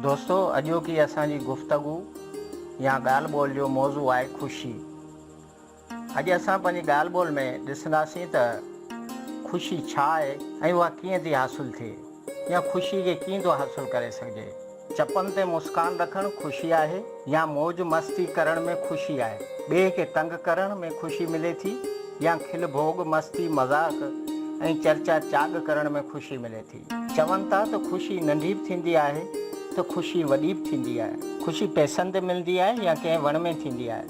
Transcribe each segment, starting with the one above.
دوستو اڄوڪي اسان جي گفتگو يا ڳالهه ٻولهه جو موضوع آهي خوشي. اڄ اسان پنهنجي ڳالهه ٻولهه ۾ ڏسنداسين ته خوشي ڇا آهي ۽ اها ڪيئن ٿي حاصل ٿئي يا خوشي کي ڪيئن ٿو حاصل ڪري سگهجي. چپن تي مسڪان رکڻ خوشي آهي يا موج مستي ڪرڻ ۾ خوشي آهي. ٻئي کي تنگ ڪرڻ ۾ خوشي ملي ٿي يا کل ڀوڳ، مستي، مذاق ۽ چرچا چاڳ ڪرڻ ۾ خوشي ملي ٿي. چون ٿا ته خوشي ننڍي به ٿيندي آهي ته خوشي وڏي به ٿيندي آهي. خوشي پئسن تي ملندي آهي يا ڪنهن وڻ ۾ ٿيندي آهي.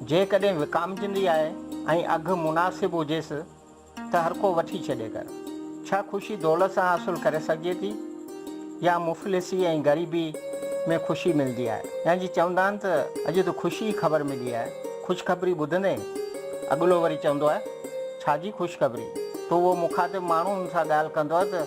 جيڪڏهن وڪامجندي آهي ۽ اگهه مناسب هجيس ته هر ڪو وٺي ڇڏي ڪر. ڇا خوشي دولت سان حاصل ڪري سگهجي ٿي يا مفلسي ۽ غريبي ۾ خوشي ملندي آهي؟ يا جي چوندا آهن ته اڄ ته خوشي جي خبر ملي آهي، خوشخبري ٻڌندين اڳلو وري چوندو آهي ڇا جي خوشخبري؟ تو اهو مخاطب ماڻهو هن سان ڳالهه ڪندو آهي ته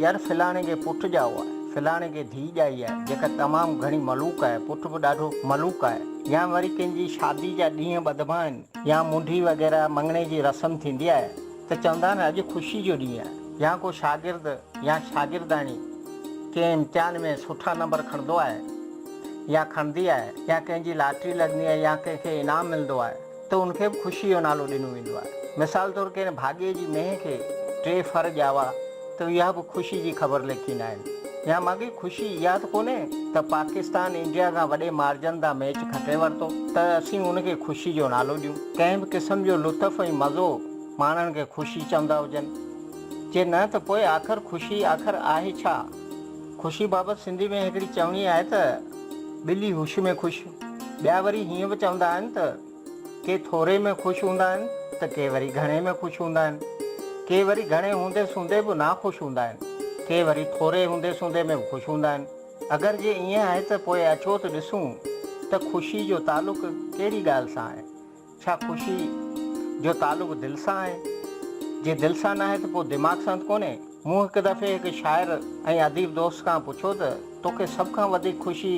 يار فلاڻي کي پٽ ڄائو آهي، فلاڻي کي ڌيء ڄائي آهي جيڪا تمام گهڻي ملوڪ آهي، پٽ به ڏاڍو ملوڪ آهي. يا وري ڪنهن جي شادي جا ڏينهن ٻڌبا آهن يا منڍي وغيره مڱڻي جي رسم ٿيندي آهي ته چوندا آهن اڄ خوشي جو ڏينهن آهي. يا ڪو شاگرد يا شاگرداڻي ڪنهن امتحان ۾ سٺا نمبر کڻندو آهي يا کڻندي آهي يا ڪنهن جي لاٽري لڳندي آهي يا ڪنهن کي انعام ملندو آهي ته ان کي به خوشي جو نالو ڏنو ويندو آهي. مثال طور ڪنهن ڀاڳيي جي مينهن کي ٽي ڦر ڄاوا ته اها به خوشي جي خبر ليکيندا آهن. يا ماڳهين خوشي اها ته ڪونهي ته پاڪستان انڊيا کان وڏي مارجن تان ميچ کٽي ورتو ته اسين ان کي خوشي جو نالو ڏيون. ڪنهن به قسم جو لطف ۽ مزو ماڻڻ کي خوشي چوندا هجن. جي نه ته پوء آخر خوشي آخر آهي ڇا؟ خوشي بابت سنڌي ۾ هڪڙي چوڻي آهي ته ٻلي هوش ۾ خوش. ٻيا وري هيئن به چوندا آهن ته ڪي ٿوري ۾ خوش هوندا آهن ته ڪي وري گهڻي ۾ خوش هوندا آهن. ڪي وري گهڻي هوندي سوندي به ناخوش هوندا آهن. ڪي وري ٿوري هوندي سوندي ۾ به خوش هوندا آهن. اگر جي ائين آهي ته پوء اچو ته ڏسون ته خوشي جو تعلق ڪهڙي ڳالهه سان آهي. ڇا خوشي جو تعلق دل سان آهي؟ جي دل سان ناهي ته پوء دماغ سان ته ڪونهي؟ مون هڪ دفعي هڪ شاعر ۽ اديب دوست کان پڇيو ته توکي سڀ کان وڌيڪ خوشي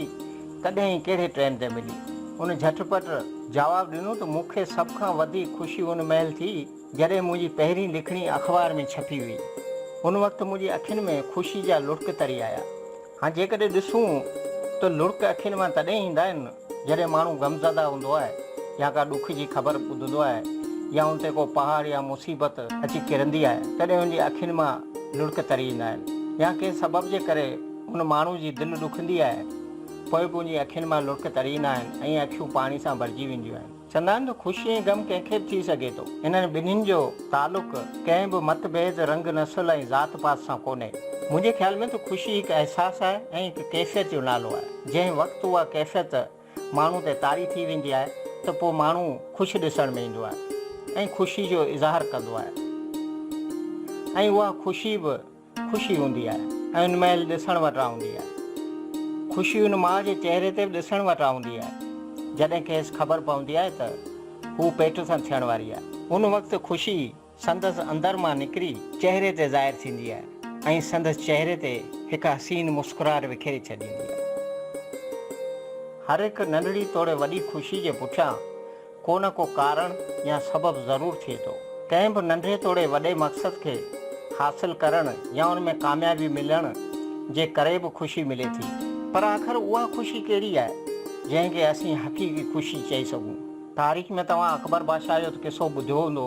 ڪڏهن ۽ ڪهڙي ٽيم تي ملي؟ ان جهٽ پٽ جواب ڏنو ته مون کي سڀ کان وڌيڪ خوشي ان مهل ٿي جڏهن منهنجي پهرين لکڻي اخبار ۾ ڇپي هئي. ان وقت منهنجي اکين ۾ خوشي جا لڙڪ تري آيا. هاڻ جيڪڏهن ڏسون ته لڙڪ اکين مان تڏهن ايندا آهن جڏهن ماڻهو غمزده هوندو آهي يا ڪا ڏک جي خبر ٻڌندو آهي يا ان تي ڪو پهاڙ يا مصيبت اچي ڪرندي آهي تڏهن ان جي اکين مان لڙڪ تري ايندا آهن يا ڪنهن سبب جي ڪري ان ماڻهو جي دل ڏکندي آهي پوء به ان جي اکين مان لڙڪ تري ايندا آهن ۽ اکيون پاڻي سان ڀرجي وينديون آهن. چوندا آهن ته خوشي ۽ غم ڪنهن کي به ٿي سگهي ٿو. انهن ٻنهين جو تعلق ڪنهن به مت ڀيد، رنگ، نسل ۽ ذات پات سان ڪونهي. منهنجي خيال ۾ ته خوشي هڪ احساس آهي ۽ هڪ ڪيفيت جو نالو آهي. جنهن وقت اها ڪيفيت ماڻهو تي طاري ٿي ويندي آهي ته پوء ماڻهو خوش ڏسڻ ۾ ايندو آهي ۽ خوشي جو اظهار ڪندو آهي ۽ اها خوشي به خوشي هوندي آهي ۽ ان مهل ڏسڻ وٽان هوندي آهي. خوشي ان ماء جي چهري تي به ڏسڻ وٽان هوندي آهي، جڏهن کيس خبر پوندي آهي ته هوء پيٽ سان ٿيڻ واري آهي. ان وقت خوشي سندس اندر مان نڪري چهري تي ظاهر ٿيندي آهي ۽ سندس چهري تي هڪ حسين مسڪراهٽ وکيري ڇڏيندي آهي. هر هڪ ننڍڙي توڙي وڏي خوشي جي پٺيان ڪو نه ڪو ڪارڻ يا سبب ضرور ٿئي ٿو. ڪنهن به ننڍي توڙي وڏي مقصد کي حاصل ڪرڻ يا ان ۾ ڪاميابي ملڻ جي ڪري به خوشي ملي ٿي. پر آخر اها خوشي ڪهڙي آهي، جنهن کي اسين حقيقي خوشي چئي سگهون؟ تاريخ ۾ توهان اڪبر بادشاهه جو ته قصو ٻڌيو هوندو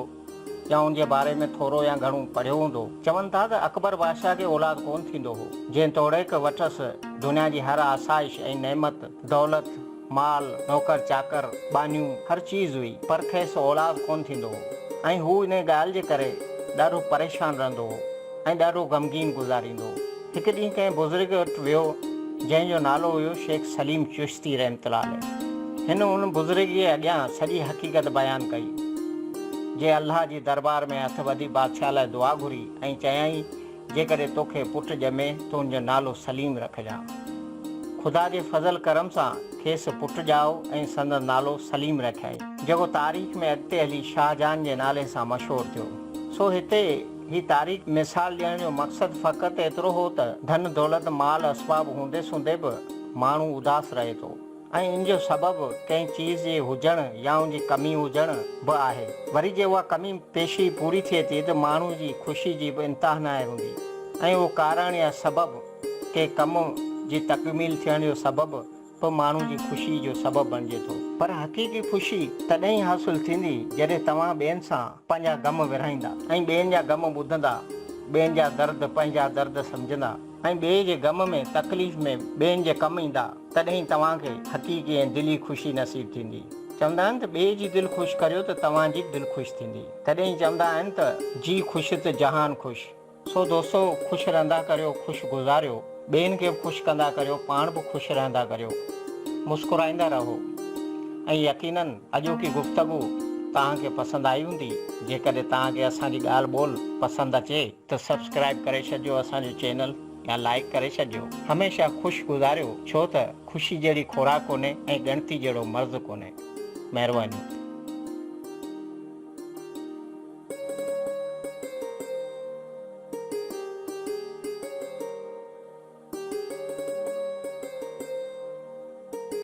يا ان جي باري ۾ ٿورو يا گهڻو پڙهيو هوندو. چون ٿا ته اڪبر بادشاهه کي اولاد ڪونه ٿيندو هو. جيتوڻيڪ وٽس دنيا جي هر آسائش ۽ نعمت، دولت، مال، نوڪر چاڪر، ٻانهيون، هر چيز هئي، پر کيس اولاد ڪونه ٿيندو هو ۽ هو انهيء ڳالهه جي ڪري ڏاڍو پريشان رهندو هو ۽ ڏاڍو غمگين گذاريندو هو. هڪ ڏينهن ڪنهن بزرگ وٽ ويو، جنهن جو نالو هيو شيخ سليم چشتي رحمة الله عليه. هن ان بزرگ جي اڳيان سڄي حقيقت بيان ڪئي، جي الله جي دربار ۾ هٿ ٻڌي بادشاهه لاء دعا گهري ۽ چيائين، جيڪڏهن توکي پٽ ڄمي ته ان جو نالو سليم رکجان. خدا جي فضل ڪرم سان کيس پٽ ڄائو ۽ سندس نالو سليم رکيائين، جيڪو تاريخ ۾ اڳتي هلي شاهجهان جي نالي سان مشهور ٿيو. سو هتي هي تاريخ مثال ڏيڻ جو مقصد فقط ايترو هو ته ڌن دولت مال اسباب هوندي سوندي به ماڻهو اداس رهي ٿو. ۽ ان جو سبب ڪنهن چيز جي هجڻ يا ان جي ڪمي هجڻ به آهي. وري جي اها ڪمي پيشي پوري ٿئي ٿي ته ماڻهو جي خوشي جي به انتها ناهي هوندي ۽ اهو ڪارڻ يا سبب ڪنهن ڪم جي تڪميل ٿيڻ جو سبب به ماڻهو جي خوشي جو سبب بڻجي ٿو. پر حقيقي خوشي تڏهن ئي حاصل ٿيندي جڏهن توهان ٻين سان پنهنجا غم ورهائيندا ۽ ٻين جا غم ٻڌندا، ٻين جا درد پنهنجا درد سمجهندا ۽ ٻئي جي غم ۾ تڪليف ۾ ٻين جي ڪم ايندا تڏهن ئي توهان کي حقيقي ۽ دلي خوشي نصيب ٿيندي. چوندا آهن ته ٻئي جي دل خوش ڪريو ته توهان جي به دل خوش ٿيندي. تڏهن ئي چوندا آهن ته جي خوش ته جهان خوش. سو دوستو خوش رهندا ڪريو خوش گذاريو ٻين کي به خوش ڪندا ڪريو پاڻ به خوش رهندا ڪريو مسڪرائيندا رهو ۽ يقينن اڄوڪي گفتگو توهان کي پسند آئي هوندي جيڪڏهن توهان کي اسان جي ڳالهه ٻولهه پسند اچي ته سبسڪرائيب ڪري ڇڏجو اسان جو چينل يا لائيڪ ڪري ڇڏجو هميشه خوش گذاريو ڇو ته خوشي جهڙي خوراڪ ڪونهي ۽ ڳڻتي جهڙو مرض ڪونهي مهرباني.